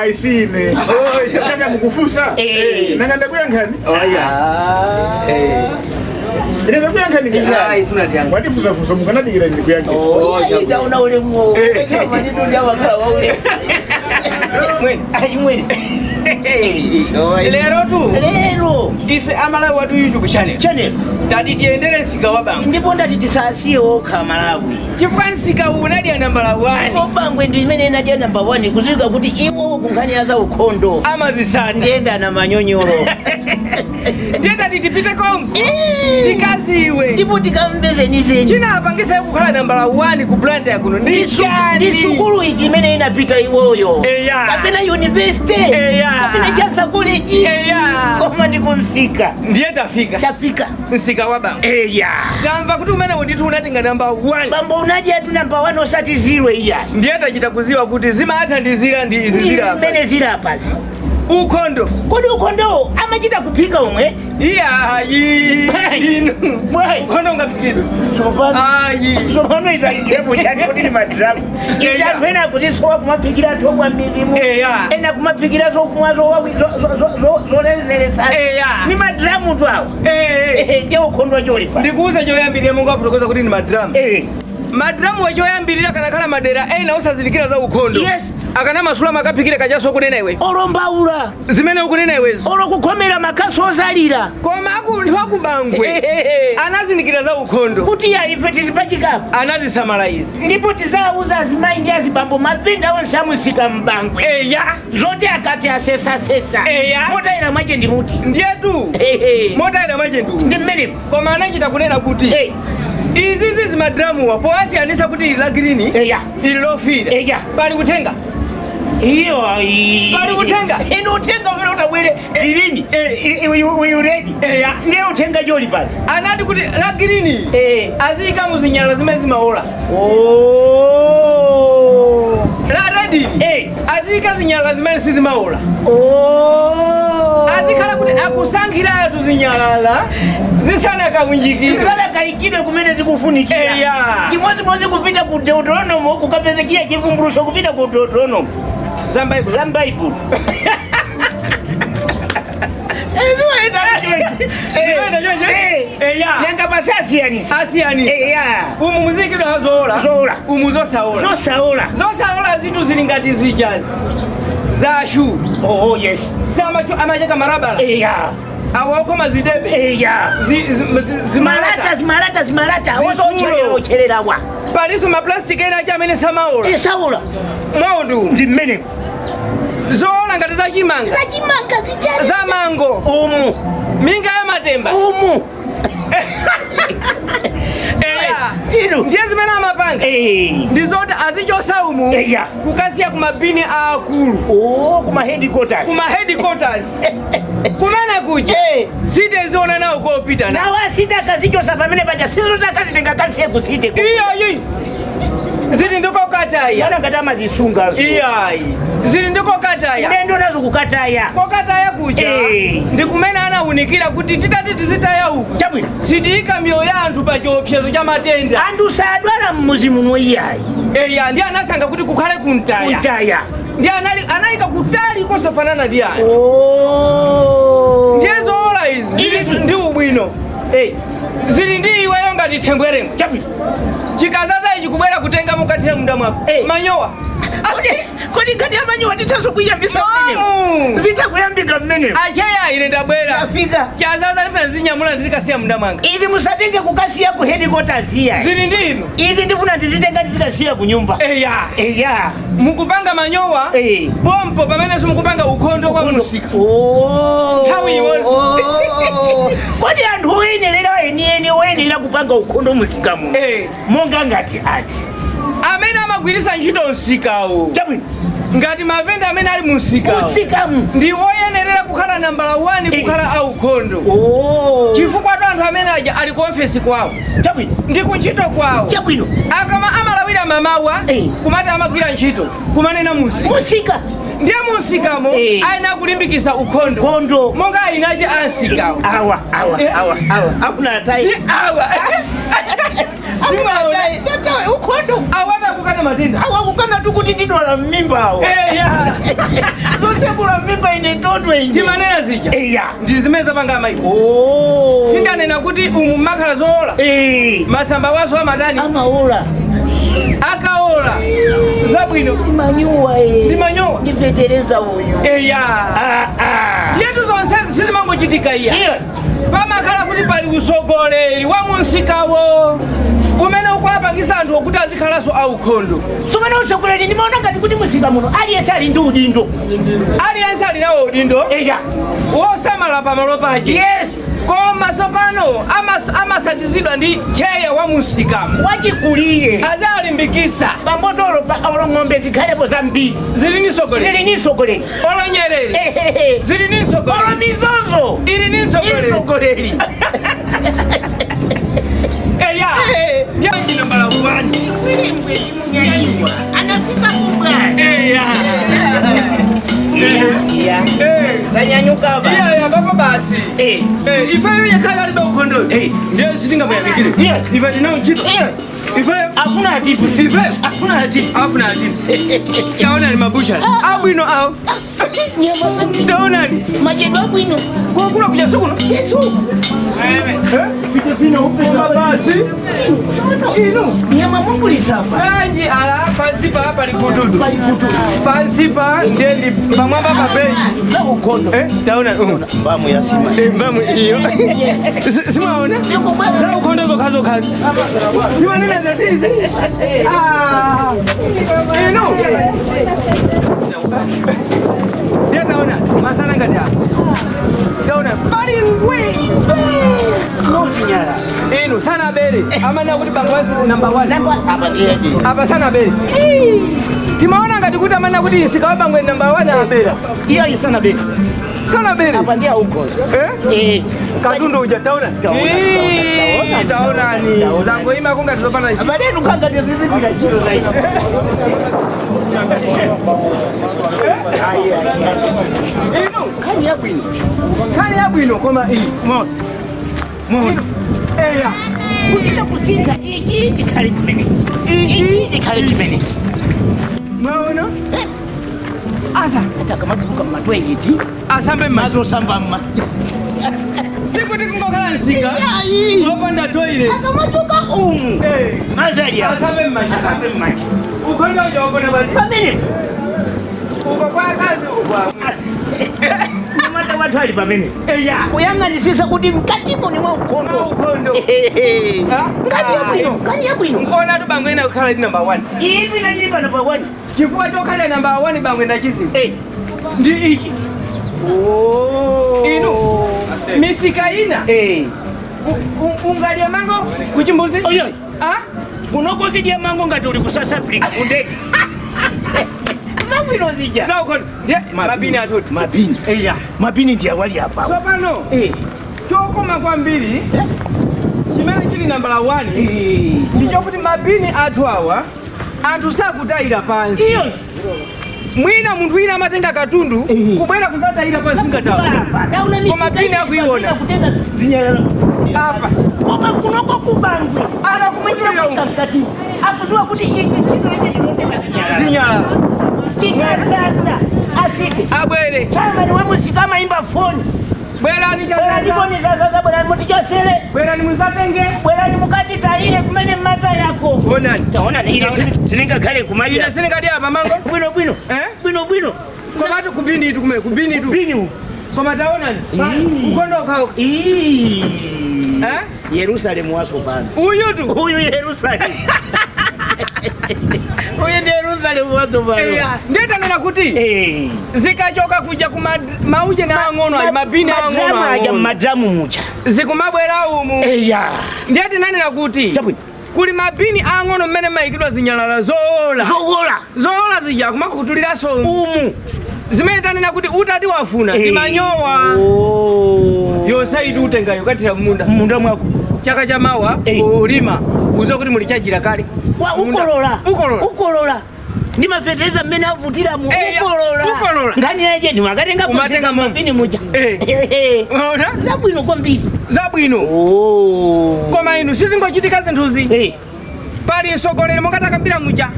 Ayi, sine saka mukufusa. Eh. Nanga ndakuyankhani? Oya. Ine ndakuyankhani. Ayi, simunatiyankha. Watifusafusa, mukanadikira ndikuyankheni. Oh, Itaona ulemu. Manditu wakhala waulemu. Mwene. Achimwene. Lero tu Lero ife amalawi watu YouTube channel channel tati tiyendere msika wa Bangwe. Ndipo ndati tisasiye okha Malawi. Chifukwa msika uwu unadya nambala 1. Bangwe ndi imene inadya namba 1, kuzika kuti iwo kunkhani za ukhondo amazisata. Ndiyenda na manyonyolo. Ndiye tati tipite konko tikaziwe ndipo tikamvezenizeni chinapangisa kukhala nambala 1 ku Blantyre kuno ndi ndi chani. sukulu iti imene inapita iwoyo? Eya. Kapena university? Eya. Kapena Chancellor College? Eya. Koma ndikumsika. Ndiye tafika. Tafika. Msika wa Bangwe. Eya. Tamva kuti umene ndithu unatenga namba 1. Bambo, unadya tu namba 1, osati zero iyayi. Ndiye tachita kuziwa kuti zimathandizira ndi izi zilapa. Zimene zilapazi. Ukhondo. Kodi ukhondowo amachita kuphika omwe? Iyayi. Bwayi. Inu. Bwayi. Ukhondo ungaphikidwe? Tsopano Ayi. Tsopano izayikirepo chani? Kodi ni madiramu izi? Eya. Anthu ena akuzisowa kumaphikira thobwa m'mizimu. Eya. Ena kumaphikira zokumwa zolezeretsa. Eya. Ni madiramu tu awo. Eh. Ndiye ukhondo cholipa. Ndikuuza, choyambirira mungu afotokoza kuti ndi madramu. Madramu wachoyambirira kanakhala madera ena osazindikira za ukhondo, akanamasula makaphikire kachaso ukunena iwe. Olombaula. Zimene ukunena iwezo. Olokukhomera makasu ozalira. Koma akunthu akubangwe anazindikira za ukhondo. Kuti ya, ife tizipachikapo. Anazisamala izi. Ndipo tizawuza azimayi ndi azibambo, mavenda onse amusika mbangwe, zoti akati asesasesa, motayira mwache ndi muti. Ndiyetu motayira mwache ndi Ndi mmenemo. Koma anachita kunena kuti izizi zimadramuwa poasiyanisa kuti ili la green, ili lofira, pali kutenga. Iyo ayi. Pali uthenga. Inu, uthenga umene utabwere green, red. Eya. Ndiye uthenga choli pali. Anati kuti la green aziyika muzinyalala zimene zimaola. Oh. La red aziyika zinyalala zimene sizimaola. Oh. Azikhala kuti akusankhiratu zinyalala zisanakaunjikire. Zisanakayikidwe kumene zikufunikira. Eya. Chimodzimodzi kupita ku Deuteronomo kukapeza chiya chivumbuluso, kupita ku Deuteronomo. Za Bible. Za Bible. Zimene choncho. Eya. Nanga basi asiyanisa. Asiyanisa. Eya. Umu muziyikidwa zoola. Zoola. Umu zosaola. Zosaola. Zosaola zinthu zili ngati zijazi zashu. Oh yes. Samacho amacheka marabala. Eya. Awo zidebe. Eya. Zimalata. Zimalata, zimalata, zimalata. Zitsulo. Ochererawa. Palinso maplastiki ena achi amene samaola. Isaola. Mwawo ndi umu. Ndi mmenemo. Zoola ngati zachimanga. Zachimanga zichali. Za mango. Umu. Minga ya matemba. Umu. Eya. Inu. Ndiye zimene amapanga ndi zoti azichosa umu Eya. kukasiya kumabini aakulu. Oh, kuma headquarters. Kuma headquarters kumene kuja siteziona nawo kopita na Nawo asita akazichosa pamene paja sizoti akazitenga kasiye kusite. Iyayi, zili ndikokataya. Ana ngati amazisungazo. Iyayi, zili ndikokataya. Ulendo nazo kukataya. Kokataya kuja ndi kumene anawunikira kuti titati tizitaya uku, Chabwino. sitiyika miyoyo ya anthu pa chiopsezo cha matenda. Anthu sadwala mmuzi muno iyayi. Eya, ndi anasankha kuti kukhale kuntaya. Kuntaya. Ndi anayika kutali kosafanana ndi anthu. Oh. Ndiye zoola izi zili Izi. ndi ubwino, zili ndi iweyo ngati thembweremo. Chabwino. Chikazaza ichi kubwera kutenga mukathira munda mwako manyowa. Kodi nkhani ya manyowa tithanso kuyambisa mmenemo? Mamu. Zitha kuyambika mmenemo. Acheya, ine ndabwera. Afika. Chazaza ndifuna zinyamula ndizikasiya munda mwanga. Izi musatenge kukasiya ku headquarters iya. Zili ndi inu. Izi ndifuna ndizitenga ndizikasiya ku nyumba. Eya. Eya. Mukupanga manyowa pompo pamene simukupanga ukhondo kwa musika. Oh. Nthawi imodzi. Oh. Kodi anthu oyenerera enieni oyenerera kupanga ukhondo musika muno, monga ngati ati? Amene amagwirisa ntchito msikawo. Chabwino. Ngati mavenda amene ali mu msikawo Musikamu. ndi oyenerera kukhala nambala 1 kukhala aukhondo, Oh. chifukwa tu anthu amene aja ali ku ofesi kwawo Chabwino. ndi kuntchito kwawo. Chabwino. Akama amalawira mamawa kumati amagwira ntchito kumanena musika. Musika. Ndiye munsikamo ayenera kulimbikisa ukhondo. Ukhondo. Monga ayinache ansikawo. Awa awa awa awa akuna atayi. Si awa. Simaona. Ukhondo. Awata kukana. Akukana matenda. Awa akukana tu kuti ndidwala mmimbawo. Eya. Zotsekula mmimba ine tondwe ine. Timanena zija. Eya. Ndi zimene zapanga amayi. Oh. Sindanena kuti umu makhala zoola. Eh. Masamba waso amadani Amaola. Akaola. Zabwino. Manyowa eh. Ndi manyowa. Ndifetereza uyu. Eya. Ah ah. Yetu zonsezi silimangochitika iya. Iyo. Pamakhala kuti pali usogoleri wa munsikawo umene ukuwapangisa anthu okuti azikhalanso aukhondo. Sumene usogoleri ndimaona ngati kuti musika muno aliyense ali ndi udindo. Aliyense ali nawo udindo. Eya. Wosamala pamalo pache. Yes. Koma tsopano amasatizidwa ndi cheya wa musikamo. Wachikulire. Azalimbikisa. Pambotolo pa olo ng'ombe zikhalepo zambiri. Zili ni sogoleri. Zili ni sogoleri. Olo nyerere. Ehehe. Zili ni Olo sogoleri. mizozo. Ili ni sogoleri. Isogoleri. Eya. Yanji nambala 1. Anafika kubwa. Eya. Iya. Eh. Tanyanyuka ba. Iya ya papa basi. Eh. Eh, ifeyo yakhala alibe ukhondo. Eh. Ndiye sitingamuyamikire. Yeah. Ife tinawo ntchito. Eh. Ifeyo. Hakuna atipu. Ifeyo. Hakuna atipu. Afuna atipu. Taonani mabucha. Abwino awo. Taonani. Majedwa bwino. Kokula kuja sukuno. Yesu. Eh? Koma basi. Inu. Nyama mugulisa pa. Anji ala pansi pa pali kududu. Pansi pa ndiye ndi pamwamba pa benchi. Za ukhondo. Eh, taona. Mbamu ya sima. Eh, mbamu iyo. Simaona? Za ukhondo zokha zokha. Timanena za sisi. Ah. Inu. Ndiye taona masana ngati apa. Taona pali ngwe. Nozinyala. Inu sana bere. Amana kuti bangwazi number 1. Namba apa ndiye. Apa sana bere. Timaona ngati kuti amana kuti isikawa bangwe number 1 abera. Iyo isana bere. Sana bere. Apa ndiye ukhondo. Eh? Eh. Katundu uja taona. Taona, Taonani. taona. Zangoima kunga tizopana ichi. Abale nukanga ndiye zizipira chiro zaidi. Inu Kani yabwino. kali yabwino koma iyi. Mo. Mo. Eya. Kuchita kusintha ichi chikhale chimenechi. Ichi chikhale chimenechi. Mwaona? Eh. Asa. Ata kamatuluka mmatweyiti. Asambe mma. Mazosamba mma. Sikuti kungokhala nsinga. Ayi. Wopanda toilet. Akamatuka umu. Eh. Mazali apa. Asambe mma. Asambe mmaji. Ukhonda uja wapona bati. Pamene. Uko kwa kazi ukwa. Nyamata watu ali pamene. Eya. Kuyang'anisisa kuti mkatimo ni mwa ukhondo. Mwa ukhondo. Ngati yabwino. Ngati yabwino. Nkoona tu bangwe ina kukhala ndi number 1. Ipi na ndili pano pa 1. Chifukwa chokhala number 1 bangwe ndachiziwa. Eh. Ndi ichi. Oh. Inu. Misika ina. Eh. Ungalya mango kuchimbuzi? Oyo. Ah? Kunoko zidya mango ngati uli ku South Africa kundege. Zabwino zija. Za ukhondo. Ndiye mabini atutu. Mabini. Eya. Mabini ndiye awali apa. Tsopano Eh. chokoma kwambiri chimene chili nambala 1 Eh. ndichokuti mabini athu awa anthu sakutayira pansi. Iyo. Mwina munthu wina amatenga katundu kubwera kuzatayira pansi ngatawa. Apa. Taona Koma mabini akuiona. Kutenga zinyalala. Apa. Koma kunoko kubangwe. Ala kumwitira Mkati. Akuziwa kuti ichi chino ichi chinotenga zinyalala. zinyalala. Chikazaza. Asike. Abwere. Chama ni wemusika maimba foni. Bwerani Bwerani chakata. koni zazaza bwerani mutichosere. Bwerani muzatenge. Bwerani mukati tayire kumene mata yako. Onani. Taona ine siningakhale Ine kumalira. sindikadya apa mango. Bwino bwino. Eh? Bwino bwino. Komatu kubini itu kumene kubini itu. Bini u. Koma taonani. Ii. Ukhondo ukhawo. Ii. Eh? Yerusalemu waso pano. Uyutu. Uyu Yerusalemu. Uyu ndi Yerusalemu waso pano. Eya. Nditanena kuti Eh. zikachoka kuja kuma mauje na ang'ono ali mabini ang'ono Madramu aja ang'ono. madramu mucha. Zikumabwera umu. Eya. Ndiye tinanena kuti Chabwino. kuli mabini ang'ono mmene mayikidwa zinyalala zoola. Zowola. Zoola zija kumakutuliranso umu. Umu. Zimene tanena kuti utati wafuna ndi manyowa. Oh. Yonse itu utengayo kathira munda. Munda mwako. Chaka cha mawa Eh. ulima uziwa kuti muli chajira kale. Wa Munda. ukolola. Ukolola. Ukolola. Ndi mafetereza mmene avutiramo. Eya, Ukolola. ukolola. Ngani yaje ni wakatenga Umatenga momwe. mapini muja. Eh. Unaona? Zabwino kwambiri. Zabwino. Oh. Koma inu sizingochitika zinthuzi. Eh. Pali mtsogoleri monga takambira muja.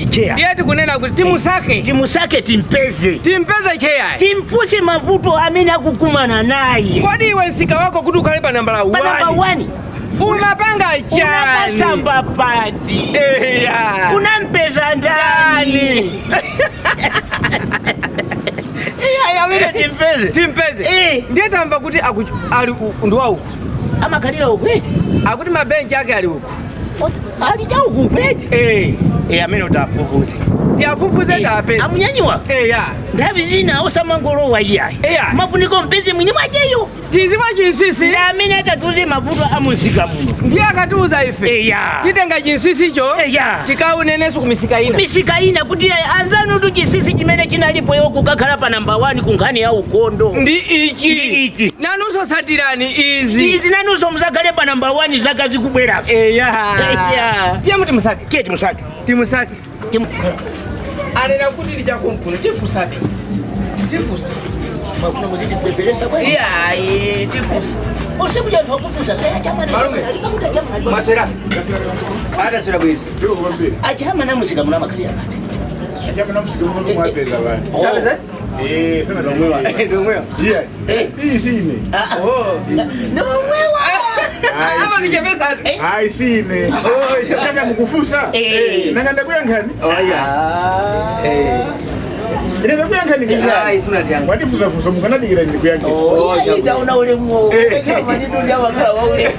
Cheya. Ndiye tikunena kuti timusake. Timusake timpeze. Timpeze cheyayi. Timpuse mavuto amene akukumana naye. Kodi iwe msika wako kuti ukhale pa nambala Pa namba 1 1 umapanga chani? Unakasamba pati. Eya. Unampeza ndani? Iya, amene timpeze. Timpeze. Ndiye tamva kuti ali ndi wauku. Amakhalira ukweti. Akuti mabenchi ake ali uku. Ali chauku ukweti. Amene utafufuze. Tiafufuze tapeza. Amunyanyiwa. Eya. Nthawi zina osamangolowa iyayi. Eya. Mafuniko mpeze mwini mwacheyo. Tiziwa chinsisi. Ndi amene atatuze mavuto amusika muno. Ndiye akatiuza ife. Eya. Titenga chinsisicho. Eya. Tikaunenenso kumisika ina. Misika ina kuti anzanu tu chinsinsi chimene chinalipo iwo kukakhala pa namba 1 ku nkhani ya ukhondo. Ndi ichi. Ndi ichi. Nanunso satirani izi. Izi nanunso muzakhale pa namba 1 zaka zikubwerazo. Eya. Eya. Tiye muti musake. Tiye timusake. Timusake. Anena kuti ndichakumkuno tifusabe. Tifusa. Mafuna kuzitibweberesa bwana. Iya, tifusa. Usikuja anthu akufusa. Malume. Maswera. Ataswera bwino. Ndiko kwambiri. Achama namusika muno amakhalira pati. Achama namusika muno mwapeza vanhu. Tapeza? Sema ndomwewa. Ndomwewa. Iya. Iyi sine. Oh. Nomwewa. Ama zichepesa. Hayi sine. Saka mukufusa. Nanga ndakuyankhani. Oh iya. Ine ndakuyankhani Hayi simnati yangu. Wandifusafusa mukanadikira ndikuyankhani. Oh, Ndaona ulemu. Chama ndidulya wakhala waulemu.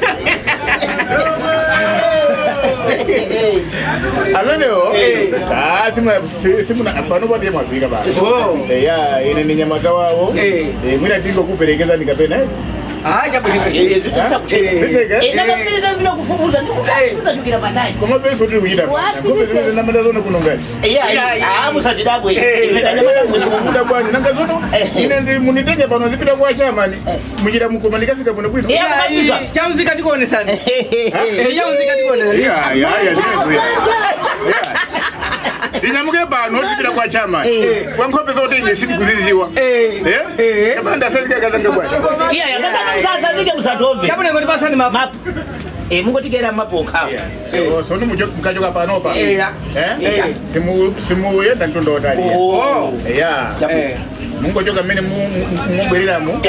Amenewo simuna pano pati mwafika basi. Eya, ine ni nyamata wawo. Mwina tingokuperekeza nikapena. Ah, chabwino. Nakapita kufufuza ndikutachukira patali. Koma peso tiri kuchita. Namata zona kuno ngati. Iya, musazidabwe. Muda bwanji nanga zono ine ndi munitenge pano ndipita kwa chamani. Muchita mukoma ndikafika kuno bwino. Chamuzika tikuonesana. Chamuzika tikuonesana. Iya, iya, iya. Tinyamuke pano tipita kwa chamani. Kwa nkhope zote ine sitikuziziwa. Kama ndasazika kazanga bwana. Iya, yakasazike musatombe. Chabwino ngoti pasani mapu. Mungotikera mapu okhawo. So ndi mukachoka panopa. Simuyenda mtunda wotali. Eya. Mungochoka mmene mubwereramo.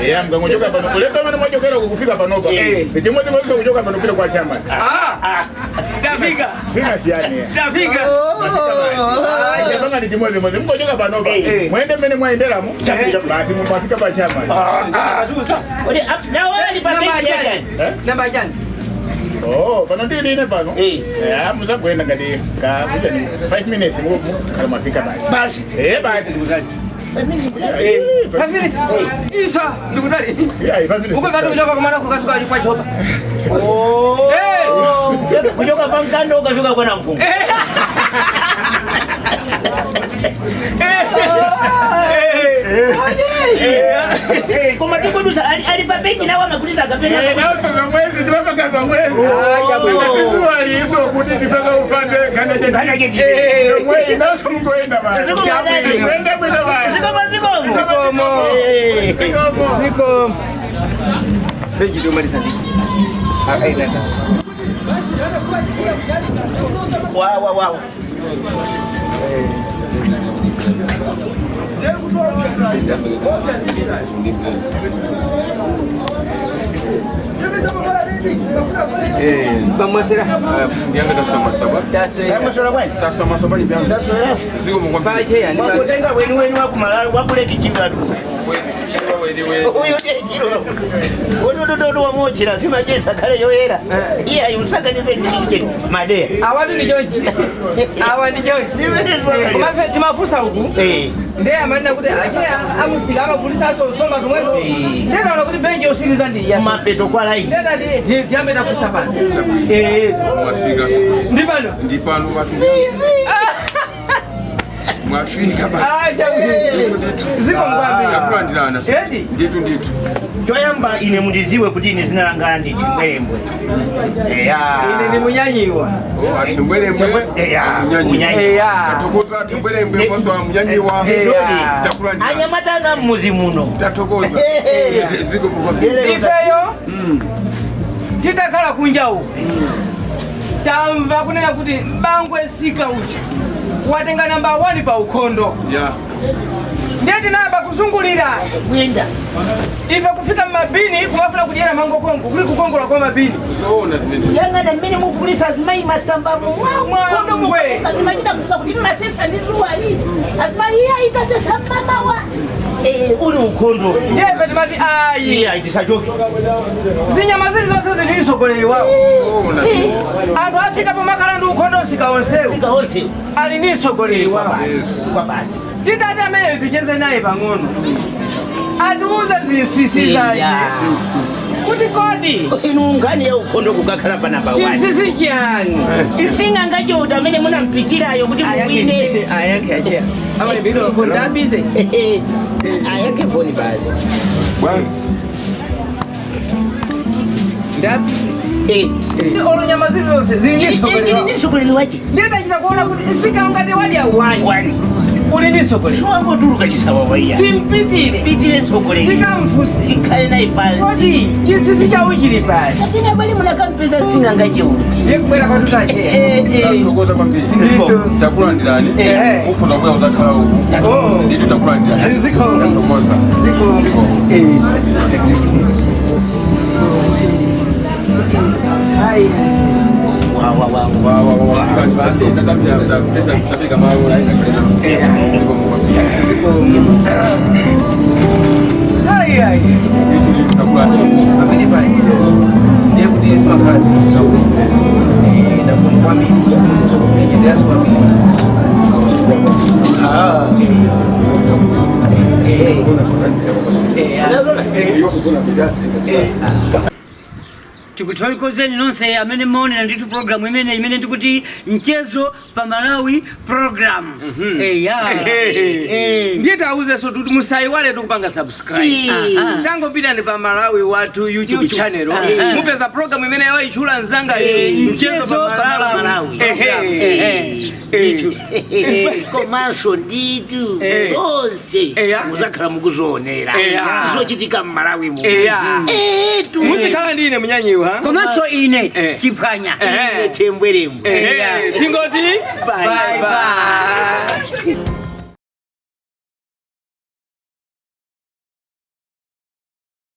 Eya, mukangochoka pano. Kuleta mmene mwachokera kufika panopa. Chimodzimodzi kuchoka pano kupita kwa chama. Tafika. Sina siyani. Tafika. Chapanga ni chimodzimodzi. Mungochoka panopa. Mwende mmene mwaenderamo. Basi mumafika pa chama. Kodi nawo ali pa benchi yachani? Namba chani? Oh, pano ndili ine pano. Muzagwenda ngati ka kuja ni 5 minutes mukhala mwafika basi. Basi. Basi. 5 minutes. Isa, ndikutali. Yeah, 5 minutes. Uko kati kuchoka kumana kukafika kwa chopa. Oh. Kuchoka pa mkando ukafika kwa nampungu. Koma tikudusa ali pa benchi nawo amakulisa kapena. Nawo songa mwezi tipapaka za mwezi. Sizuwa liso kuti ndipaka ufande kana chechi. Mwezi nawo songoenda basi. Mwenda mwenda basi. Zikomo zikomo. Zikomo. Zikomo. Benchi ndio maliza ndi. Akaenda. Wa wa wa. Pamasera. Ndianga tasoma saba. Tasoma kwani? Tasoma saba ni byanga. Tasoma. Ziko mungwa. Pache yani. Wakutenga wenu wenu wakumala wakuleki chingatu. Weni weni. Uyo chiro. Wono dodo wa mochira simajesa kale yoyera. Iya yusakanize ndike madea. Awatu ndi chonchi. Awa ndi chonchi. Kumafe timafusa huku. Ndiye amanena kuti ache amusika amakulisa so soma tumwezo. Ndiye naona kuti benji usiriza ndi ya. Mapeto kwa lai. Ndiye ndati tiyambe tafusa pano. Mwafika sokoni. Ndi pano. Ndi pano basi. Mwafika basi. Ziko mkwambi. Yakulandirana. Nditu nditu. Toyamba ine mundiziwe kuti ine zina langa ndi Tembwerembwe. Eya. Ine ndi Munyanyiwa. Oh, Atembwerembwe. Eya. Munyanyiwa. Tatokoza Atembwerembwe koso Munyanyiwa. Takulandirana. Anyamatana mmuzi muno. Tatokoza. Ziko mkwambi. Ifeyo. Titakhala kunja uku. Tamva kunena kuti Bangwe msika uja watenga namba 1 pa ukhondo. Ya. Ndiye tinayamba kuzungulira kuyenda ife kufika mmabini kumafuna kudyera mango kongo kuli kukongola kwa mabini. Zoona zimene. Yang'ana mmene mugulisa azimayi masambamo. Mwangwe. Machita kuza kuti masesa ndi zuwali azimayi iye aitasesa mamawa. Uli ukhondo. Ndiye ife timati ayi, iye aitisachoke. Zinyama zili zonse zili ndi mtsogoleri wawo. Zoona zimene. Anthu afika pomakhala ndi ukhondo msika onsewu sika onse ali ndi mtsogoleri wawo. Kwa basi. Titati amene ticheze naye pang'ono atiuze zinsinsi zake kuti kodi Inu, nkhani ya ukhondo kukakhala pa namba 1 chinsinsi chiyani? Msing'anga chota amene munampitirayo kuti muwine. Ayankhe acheya amalipiro ndabize. Ayankhe foni basi. Bwana. Ndabize. Olo nyama zili zonse zili ndi mtsogoleri wawo. Chili ndi mtsogoleri wache. Ndiye tachita kuona kuti msika ungati wadya wani Wani uli ndi mtsogoleri. wangotuluka chisawawa iya. Timpitire. Pitire mtsogoleri. Tikamfunse. Tikhale naye pansi. Kodi chinsinsi chawo chili pali? Kapena bali munakampeza msing'anga cheuti. Ndiye kubwera kwathu acheya. Tathokoza kwambiri. Ndithu. Takulandirani. Mukhoza kubwera kuzakhala uku. Oh. Ndithu takulandirani. Ziko. Tathokoza. Ziko. Ziko. Wa wa wa. Wa wa wa. Basi tatapia tapeza tapika mawo la ina kaleza. Ziko kwambiri. Ayi ayi. Ndithu ndithu takulandirani. Pamene pali chidezi ndiye kuti zimakhala zinthu zabwino ndakona kwambiri chezeyaso kwambiri. Tikuthokozeni nonse amene maonera ndithu programu imene ndikuti Mchezo pa Malawi program, eya. Ndiye tauzenso kuti musayiwale tikupanga subscribe. Tangopitani pa Malawi Wathu YouTube channel, mupeza program imene waitchula mzanga, Mchezo pa Malawi. Malawi. Ehe. Komanso ndithu zonse muzakhala mukuzionera zochitika mmalawi mu. Etu. Muzikhala ndi ine Munyanyiwa. Komanso ine Chiphwanya. Thembwerembwe. Ehe. Tingoti Bye. Bye bye.